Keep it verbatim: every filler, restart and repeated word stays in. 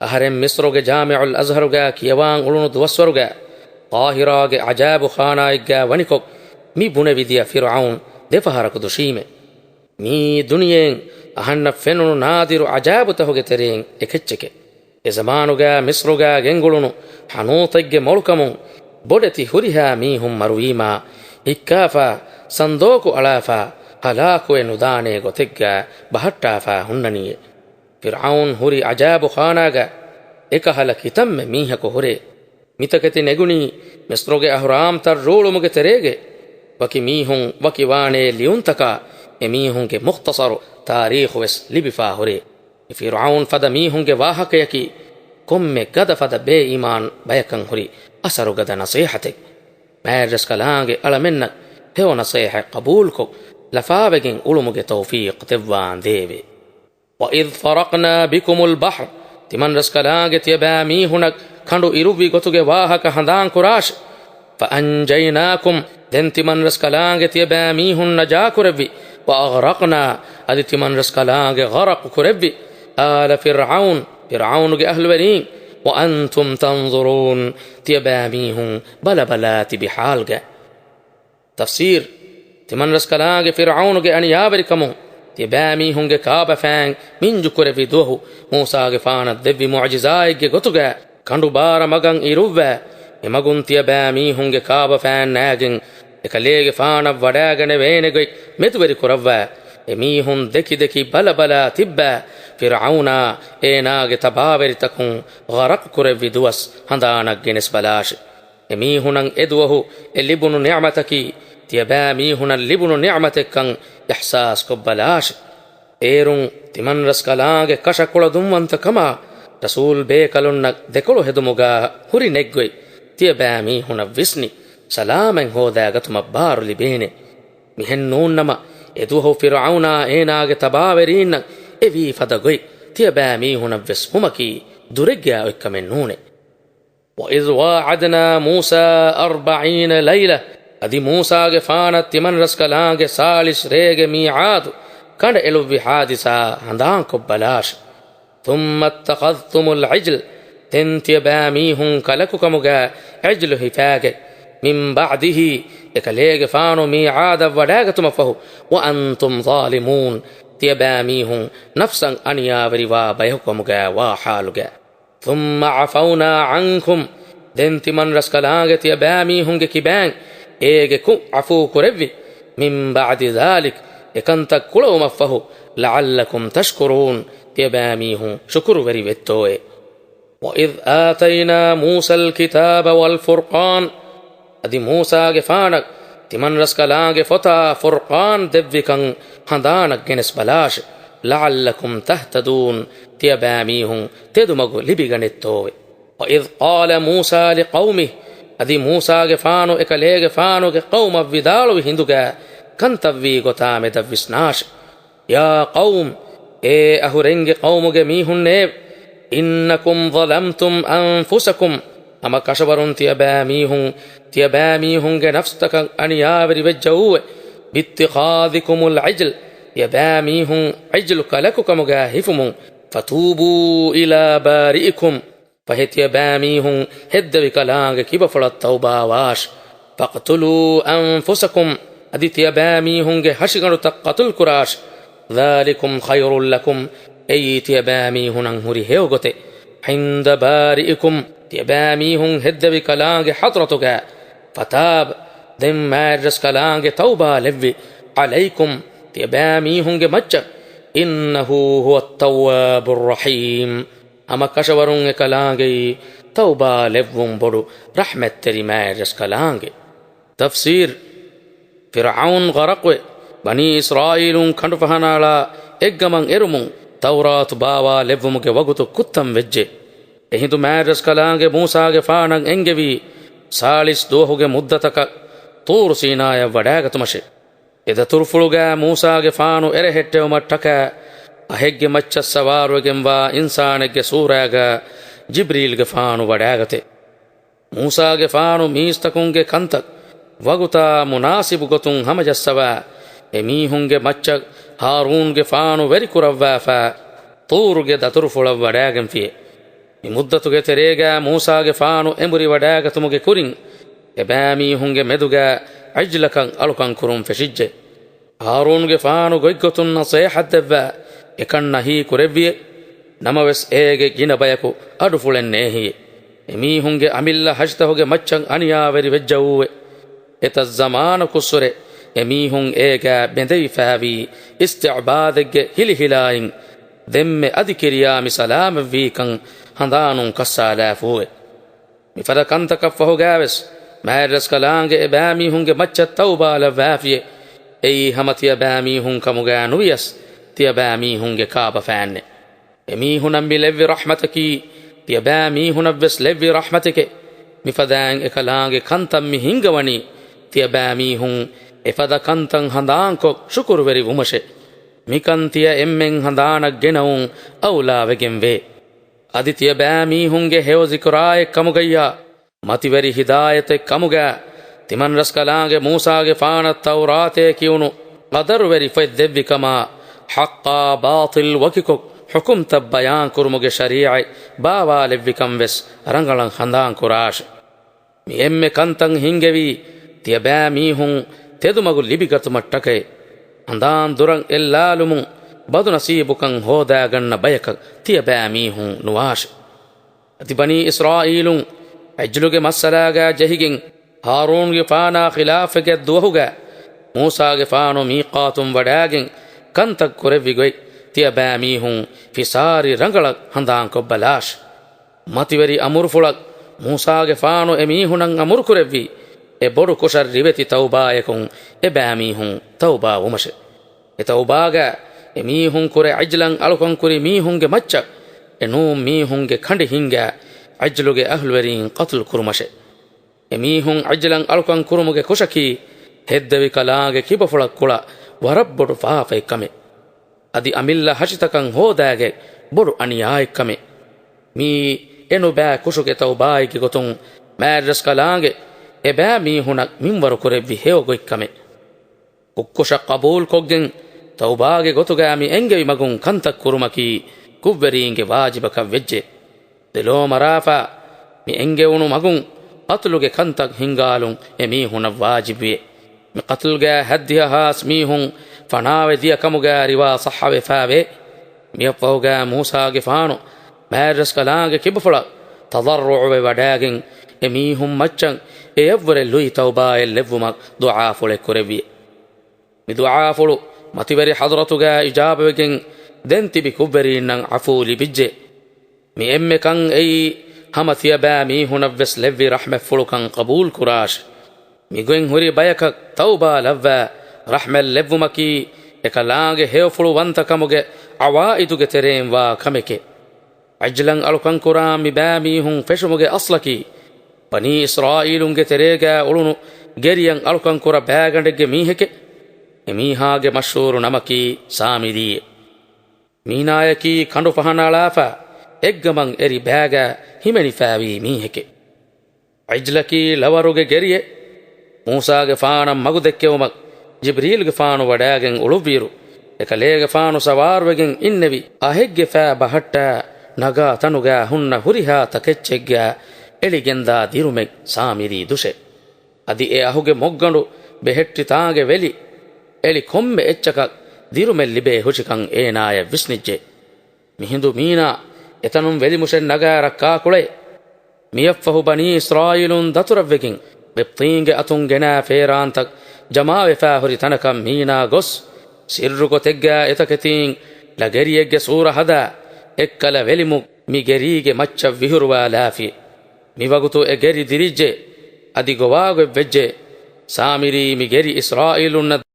އަހަރެން މިސްރުގެ ޖާމިޢުލް އަޒްހަރުގަ ކިޔަވާން އުޅުނު ދުވަސްވަރުގަ، ޤާހިރާގެ ޢަޖާއިބު ޚާނާއެއްގަ ވަނިކޮށް، މި ބުނެވިދިޔަ ފިރްޢައުން ދެފަހަރަކު ދުށީމެ. މިއީ ދުނިޔެއިން އަހަންނަށް ފެނުނު ނާދިރު ޢަޖާއިބުތަކުގެ ތެރެއިން އެކެއްޗެކެ. އެ ޒަމާނުގަ މިސްރުގަ ގެންގުޅުނު ޙަނޫޠެއްގެ މޮޅުކަމުން ބޮޑެތި ހުރިހާ މީހުން މަރުވީމާ، ހިއްކާފާ، ސަންދޯކު އަޅާފާ، ހަލާކުވެ ނުދާނޭ ގޮތެއްގަ ބަހައްޓާފާ ހުންނަނީއޭ. ފިރްޢައުން ހުރި ޢަޖާއިބު ޚާނާގަ އެކަހަލަ ކިތަންމެ މީހަކު ހުރޭ. މިތަކެތި ނެގުނީ މިސްރުގެ އަހުރާމްތައް ރޫޅުމުގެ ތެރޭގައި. ވަކި މީހުން ވަކި ވާނޭ ލިޔުންތަކާ އެމީހުންގެ މުޚްތަޞަރު ތާރީޚު ވެސް ލިބިފާ ހުރޭ. މި ފިރްޢައުން ފަދަ މީހުންގެ ވާހަކަޔަކީ ކޮންމެ ގަދަ ފަދަ ބޭއީމާން ބަޔަކަށް ހުރި އަސަރުގަދަ ނަޞޭޙަތެއް. މާތްރަސްކަލާނގެ އަޅަމެންނަށް ހެޔޮ ނަޞޭޙަތް ޤަބޫލުކޮށް، ލަފާވެގެން އުޅުމުގެ ތައުފީޤު ދެއްވާނދޭވެ. وَإِذْ فَرَقْنَا بِكُمُ الْبَحْرَ، ތިމަންރަސްކަލާނގެ ތިޔަބައިމީހުނަށް ކަނޑު އިރުއްވި ގޮތުގެ ވާހަކަ ހަނދާންކުރާށި. فَأَنْجَيْنَاكُمْ، ދެން ތިމަންރަސްކަލާނގެ ތިޔަބައިމީހުން ނަޖާކުރެއްވި. وَأَغْرَقْنَا، އަދި ތިމަންރަސްކަލާނގެ ޣަރަޤު ކުރެއްވި. آلَ فِرْعَوْنَ، ފިރްޢައުނުގެ އަހްލުވެރީން. وَأَنْتُمْ تَنْظُرُونَ، ތިޔަބައިމީހުން ބަލަބަލާ ތިބި ޙާލުގަ. ތަފްސީރު، ތިމަންރަސްކަލާނގެ ފިރްޢައުނުގެ އަނިޔާވެރިކަމުން ތިޔަބައިމީހުންގެ ކާބަފައިން މިންޖުކުރެއްވި ދުވަހު މޫސާގެފާނަށް ދެއްވި މުޢުޖިޒާއެއްގެ ގޮތުގަ ކަނޑު ބާރަ މަގަށް އިރުއްވާ، އެމަގުން ތިޔަބައިމީހުންގެ ކާބަފައިން ނާގެން އެކަލޭގެފާނަށް ވަޑާގަނެވޭނެ ގޮތް މެދުވެރި ކުރައްވާ، އެމީހުން ދެކި ދެކި ބަލަބަލާ ތިއްބާ، ފިރްޢައުނާ އޭނާގެ ތަބާވެރިތަކުން ޣަރަޤު ކުރެއްވި ދުވަސް ހަނދާނަށް ގެނެސް ބަލާށި. އެމީހުނަށް އެދުވަހު އެ ލިބުނު ނިޢުމަތަކީ، ތިޔަބައިމީހުނަށް ލިބުނު ނިޢުމަތެއްކަން އިޙްސާސް ކޮށްބަލާށި. އޭރުން ތިމަންރަސްކަލާނގެ ކަށަ ކުޅަދުންވަންތަ ކަމާ، ރަސޫލް ބޭކަލުންނަށް ދެކޮޅު ހެދުމުގަ ހުރި ނެތްގޮތް ތިޔަބައިމީހުނަށް ވިސްނި، ސަލާމަތް ހޯދާގަތުމަށް ބާރު ލިބޭނެ. މިހެން ނޫންނަމަ، އެދުވަހު ފިރްޢައުނާ އޭނާގެ ތަބާވެރީންނަށް އެވީ ފަދަ ގޮތް ތިޔަބައިމީހުނަށް ވެސް ވުމަކީ ދުރެއްގާ އޮތްކަމެއް ނޫނޭ. وَإِذْ وَاعَدْنَا مُوسَىٰ أَرْبَعِينَ لَيْلَةً، އަދި މޫސާގެފާނަށް ތިމަންރަސްކަލާނގެ ސާޅީސް ރޭގެ މީޢާދު ކަނޑައެޅުއްވި ޙާދިސާ ހަނދާންކޮށްބަލާށި. ثُمَّ اتَّخَذْتُمُ الْعِجْلَ، ދެން ތިޔަބައިމީހުން ކަލަކުކަމުގަ ޢިޖްލު ހިފާގެ، مِنْ بَعْدِهِ، އެކަލޭގެފާނު މީޢާދަށް ވަޑާގަތުމަށްފަހު، وَأَنْتُمْ ظَالِمُونَ، ތިޔަބައިމީހުން ނަފްސަށް އަނިޔާވެރިވާ ބަޔަކުކަމުގަ ވާ ޙާލުގަ. ثُمَّ عَفَوْنَا عَنْكُمْ، ދެން ތިމަންރަސްކަލާނގެ ތިޔަބައިމީހުންގެ ކިބައިން އޭގެ ކުށް ޢަފޫ ކުރެއްވި، مِنْ بَعْدِ ذَٰلِكَ، އެކަންތައް ކުޅަވުމަށްފަހު، لَعَلَّكُمْ تَشْكُرُونَ، ތިޔަބައިމީހުން ޝުކުރުވެރިވެއްތޯއޭ. وَإِذْ آتَيْنَا مُوسَى الْكِتَابَ وَالْفُرْقَانَ، އަދި މޫސާގެފާނަށް ތިމަންރަސްކަލާނގެ ފޮތާ ފުރްޤާން ދެއްވިކަން ހަނދާނަށް ގެނެސް ބަލާށި، لَعَلَّكُمْ تَهْتَدُونَ، ތިޔަބައިމީހުން ތެދުމަގު ލިބިގަނެއްތޯވެ. وَإِذْ قَالَ مُوسَىٰ لِقَوْمِهِ، އަދި މޫސާގެފާނު އެކަލޭގެފާނުގެ ޤައުމަށް ވިދާޅުވި ހިނދުގަ ކަންތައްވީ ގޮތާ މެދަށް ވިސްނާށި. يَا قَوْمِ، އޭ އަހުރެންގެ ޤައުމުގެ މީހުންނޭވެ! إِنَّكُمْ ظَلَمْتُمْ أَنْفُسَكُمْ، ހަމަ ކަށަވަރުން ތިޔަބައިމީހުން، ތިޔަބައިމީހުންގެ ނަފްސްތަކަށް އަނިޔާވެރިވެއްޖައޫވެ. بِاتِّخَاذِكُمُ الْعِجْلَ، ތިޔަބައިމީހުން ޢިޖްލު ކަލަކުކަމުގަ ހިފުމުން. فَتُوبُوا إِلَىٰ بَارِئِكُمْ، ފަހެ ތިޔަބައިމީހުން ހެއްދެވި ކަލާނގެ ކިބަފުޅަށް ތައުބާވާށި. فَاقْتُلُوا أَنْفُسَكُمْ، އަދި ތިޔަބައިމީހުންގެ ހަށިގަނޑުތައް ޤަތުލުކުރާށި. ذَٰلِكُمْ خَيْرٌ لَكُمْ، އެއީ ތިޔަބައިމީހުނަށް ހުރި ހެޔޮ ގޮތެއް. عِندَ بَارِئِكُمْ، ތިޔަބައިމީހުން ހެއްދެވި ކަލާނގެ ޙަޟްރަތުގަ. فَتَابَ، ދެން މާތްރަސްކަލާނގެ ތައުބާ ލެއްވި. عَلَيْكُمْ، ތިޔަބައިމީހުންގެ މައްޗަށް. إِنَّهُ هُوَ التَّوَّابُ الرَّحِيمُ، ހަމަ ކަށަވަރުން އެކަލާނގެއީ ތައުބާ ލެއްވުން ބޮޑު ރަޙްމަތްތެރި މާތްރަސްކަލާނގެ. ތަފްސީރު، ފިރްޢައުން ޣަރަޤުވެ، ބަނީ އިސްރާއީލުން ކަނޑުފަހަނާޅާ އެއްގަމަށް އެރުމުން ތައުރާތު ބާވާ ލެއްވުމުގެ ވަގުތު ކުއްތަން ވެއްޖެ. އެހިނދު މާތްރަސްކަލާނގެ މޫސާގެފާނަށް އެންގެވީ ސާޅީސް ދުވަހުގެ މުއްދަތަކަށް ޠޫރު ސީނާޔަށް ވަޑާގަތުމަށެ. އެ ދަތުރުފުޅުގަ މޫސާގެފާނު އެރެހެއްޓެވުމަށްޓަކާ އަހެއްގެ މައްޗަށް ސަވާރުވެގެންވާ އިންސާނެއްގެ ސޫރާގަ ޖިބްރީލްގެފާނު ވަޑާގަތެ. މޫސާގެފާނު މީސްތަކުންގެ ކަންތައް ވަގުތާ މުނާސިބު ގޮތުން ހަމަޖައްސަވާ، އެމީހުންގެ މައްޗަށް ހާރޫންގެފާނު ވެރިކުރައްވާފާ، ޠޫރުގެ ދަތުރުފުޅަށް ވަޑާގެންފިޔެ. މި މުއްދަތުގެ ތެރޭގަ މޫސާގެފާނު އެނބުރިވަޑައިގަތުމުގެ ކުރިން، އެބައިމީހުންގެ މެދުގަ އިޖްލަކަށް އަޅުކަން ކުރުން ފެށިއްޖެ. ހާރޫންގެފާނު ގޮތްގޮތުން ނަސޭހަތްދެއްވާ، އެކަން ނަހީ ކުރެއްވިއެ. ނަމަވެސް އޭގެ ގިނަ ބަޔަކު އަޑުފުޅެއް ނޭހިއެ. އެމީހުންގެ އަމިއްލަ ހަށިތަހުގެ މައްޗަށް އަނިޔާވެރި ވެއްޖައޫވެ. އެތައް ޒަމާނަކުއްސުރެ އެމީހުން އޭގަ ބެނދެވިފައިވީ އިސްތިޢުބާދެއްގެ ހިލިހިލާއިން، ދެންމެ އަދި ކިރިޔާ މި ސަލާމަތްވީކަން ހަނދާނުން ކައްސާލާފޫވެ. މިފަދަ ކަންތަކަށްފަހުގައިވެސް މާތްރަސްކަލާނގެ އެބައިމީހުންގެ މައްޗަށް ތައުބާ ލައްވާފިއެ. އެއީ ހަމަ ތިޔަބައިމީހުން ކަމުގައި ނުވިޔަސް، ތިޔަބައިމީހުންގެ ކާބަފައިންނެއް. އެމީހުނަށް މި ލެއްވި ރަޙްމަތަކީ، ތިޔަބައިމީހުނަށްވެސް ލެއްވި ރަޙްމަތެކެ. މިފަދައިން އެކަލާނގެ ކަންތައް މި ހިންގަވަނީ، ތިޔަބައިމީހުން އެފަދަ ކަންތައް ހަނދާންކޮށް ޝުކުރުވެރި ވުމަށެ. މިކަން ތިޔަ އެންމެން ހަނދާނަށް ގެނައުން އައުލާވެގެން ވޭ. އަދި ތިޔަބައިމީހުންގެ ހެޔޮ ޒިކުރާއެއް ކަމުގައްޔާ، މަތިވެރި ހިދާޔަތެއް ކަމުގައި، ތިމަންރަސްކަލާނގެ މޫސާގެފާނަށް ތައުރާތޭ ކިޔުނު ޤަދަރުވެރި ފޮތް ދެއްވިކަމާ، ޙައްޤާ ބާޠިލް ވަކިކޮށް، ޙުކުމްތައް ބަޔާންކުރުމުގެ ޝަރީޢަތް ބާވާލެއްވިކަން ވެސް ރަނގަޅަށް ހަނދާންކުރާށެ. މި އެންމެ ކަންތައް ހިންގެވީ، ތިޔަބައިމީހުން ތެދުމަގު ލިބިގަތުމަށްޓަކައި. ހަނދާން ދުރަށް އެއްލާލުމުން ބަދުނަސީބުކަން ހޯދާގަންނަ ބަޔަކަށް ތިޔަބައިމީހުން ނުވާށެ. އަދި ބަނީ އިސްރާއީލުން އިޖްލުގެ މައްސަލާގަ ޖެހިގެން، ހާރޫންގެފާނާ ޚިލާފެއްގެ ދުވަހުގަ، މޫސާގެފާނު މީޤާތުން ވަޑާގެން ކަންތައް ކުރެއްވި ގޮތް، ތިޔަބައިމީހުން ފިސާރި ރަނގަޅަށް ހަނދާންކޮށްބަލާށެ. މަތިވެރި އަމުރުފުޅަށް މޫސާގެފާނު އެމީހުނަށް އަމުރުކުރެއްވީ، އެ ބޮޑު ކުށަށް ރިވެތި ތައުބާއަކުން އެބައިމީހުން ތައުބާ ވުމަށެ. އެ ތައުބާގަ އެމީހުން ކުރެ އިޖްލަން އަޅުކަން ކުރި މީހުންގެ މައްޗަށް އެ ނޫން މީހުންގެ ކަނޑި ހިންގާ، އިޖްލުގެ އަހްލުވެރީން ޤަތުލު ކުރުމަށެ. އެމީހުން އިޖްލަން އަޅުކަން ކުރުމުގެ ކުށަކީ، ހެއްދެވި ކަލާނގެ ކިބަފުޅަށް ކުޅަ ވަރަށް ބޮޑު ފާފައެއް ކަމެއް. އަދި އަމިއްލަ ހަށިތަކަށް ހޯދާގެ ބޮޑު އަނިޔާއެއް ކަމެއް. މިއީ އެނުބައި ކުށުގެ ތައުބާއެއްގެ ގޮތުން މާތްރަސްކަލާނގެ އެބައިމީހުނަށް މިންވަރު ކުރެއްވި ހެޔޮ ގޮތްކަމެއް. ކުށްކުށަށް ޤަބޫލުކޮށްގެން، ތައުބާގެ ގޮތުގައި މި އެންގެވި މަގުން ކަންތައް ކުރުމަކީ ކުށްވެރީންގެ ވާޖިބަކަށް ވެއްޖެ. ދެލޯ މަރާފަ މި އެންގެވުނު މަގުން ޤަތުލުގެ ކަންތައް ހިންގާލުން އެމީހުނަށް ވާޖިބުވި. މި ޤަތުލުގައި ހައްދިހަ ހާސް މީހުން ފަނާވެ ދިޔަ ކަމުގައި ރިވާ ޞައްޙަވެފައިވޭ. މިއަށްފަހުގައި މޫސާގެފާނު މާތްރަސްކަލާނގެ ކިބަފުޅަށް ތަޟައްރުޢުވެ ވަޑާގެން، އެމީހުން މައްޗަށް އެއަށްވުރެ ލުއި ތައުބާއެއް ލެއްވުމަށް ދުޢާފުޅެއް ކުރެއްވި. މި ދުޢާފުޅު މަތިވެރި ޙަޟްރަތުގައި އިޖާބަވެގެން، ދެން ތިބި ކުށްވެރީންނަށް ޢަފޫ ލިބިއްޖެ. މި އެންމެ ކަން އެއީ، ހަމަ ތިޔަބައިމީހުނަށްވެސް ލެއްވި ރަޙްމަތްފުޅުކަން ޤަބޫލުކުރާށެ. މިގޮތް ހުރި ބަޔަކަށް ތައުބާ ލައްވާ، ރަޙްމަތް ލެއްވުމަކީ، އެކަލާނގެ ހެޔޮފުޅުވަންތަކަމުގެ ޢަވާއިދުގެ ތެރެއިން ވާ ކަމެކެ. އިޖްލަން އަޅުކަންކުރާ މި ބައިމީހުން ފެށުމުގެ އަސްލަކީ، ބަނީ އިސްރާއީލުންގެ ތެރޭގައި އުޅުނު ގެރިއަށް އަޅުކަންކުރަ ބައިގަނޑެއްގެ މީހެކެ. އެމީހާގެ މަޝްހޫރު ނަމަކީ ސާމިރީއެ. މީނާޔަކީ ކަނޑު ފަހަނައަޅާފަ، އެއްގަމަށް އެރި ބައިގަ ހިމެނިފައިވީ މީހެކެ. އިޖްލަކީ ޅަވަރުގެ ގެރިއެއް. މޫސާގެފާނަށް މަގުދެއްކެވުމަށް ޖިބްރީލްގެފާނު ވަޑާގެން އުޅުއްވިއިރު، އެކަލޭގެފާނު ސަވާރުވެގެން އިންނެވި އަހެއްގެ ފައި ބަހައްޓާ ނަގާ ތަނުގަ ހުންނަ ހުރިހާ ތަކެއްޗެއްގަ އެޅިގެންދާ ދިރުމެއް ސާމިރީ ދުށެ. އަދި އެ އަހުގެ މޮށްގަނޑު ބެހެއްޓި ތާނގެ ވެލި އެޅި ކޮންމެ އެއްޗަކަށް ދިރުމެއް ލިބޭ ހުށިކަން އޭނާޔަށް ވިސްނިއްޖެ. މިހިނދު މީނާ އެތަނުން ވެލިމުށެއް ނަގާ ރައްކާކުޅޭ. މިއަށްފަހު ބަނީ އިސްރާއީލުން ދަތުރަށްވެގެން ޤިބްޠީންގެ އަތުން ގެނާ ފޭރާންތައް ޖަމާވެފާ ހުރި ތަނަކަށް މީނާ ގޮސް، ސިއްރު ގޮތެއްގަ އެތަކެތީން ޅަ ގެރިއެއްގެ ސޫރަ ހަދާ، އެއްކަލަ ވެލިމުށް މި ގެރީގެ މައްޗަށް ވިހުރުވާލާފި. މިވަގުތު އެ ގެރި ދިރިއްޖެ. އަދި ގޮވާގޮތްވެއްޖެ. ސާމިރީ މި ގެރި އިސްރާއީލުންނަށް